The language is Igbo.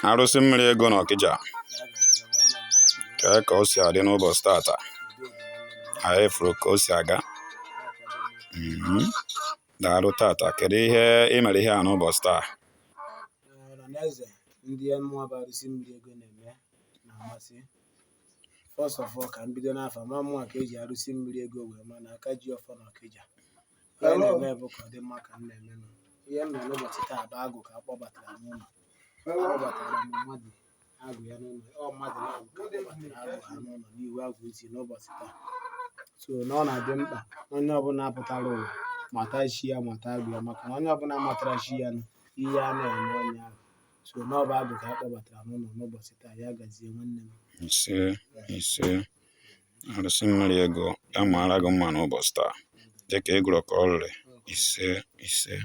Arụsị mmiri ego na Ọkịja. Kee ka o si adị n'ụbọchị tata? Anyị fụrụ ka o si aga. Daalụ tata. Kedu ihe ị mere ihe a n'ụbọchị taa? Ọhaneze ndị mmụọ bụ arụsị mmiri ego na-eme na-amasị. First of all, ka m bido n'afa ma mmụọ ka eji arụsị mmiri ego wee ma na aka ji ọfọ na Ọkịja. Ihe a na-eme bụ ka ọ dị mma ka m na-eme nụ. Ihe m mere n'ụbọchị taa bụ agụ ka a kpọbatara n'ụlọ. Akpọbatara m mmadụ agụ ya n'ụlọ. Ọ mmadụ na-agụ ka akpọbatara agụ ha n'ụlọ n'ihu agụ isi n'ụbọchị taa. So na ọ na-adị mkpa na onye ọbụla pụtara ụwa mata chi ya, mata agụ ya, maka na onye ọbụla matara chi ya nụ, ihe a na-eme onye ahụ. So na ọ bụ agụ ka a kpọbatara n'ụlọ n'ụbọchị taa. Ya gazie, nwanne m. Ise, ise. Arụsị mmiri ego ya maara gị mma n'ụbọchị taa dịka ị gụrụ ka ọ rịrị. Ise, ise.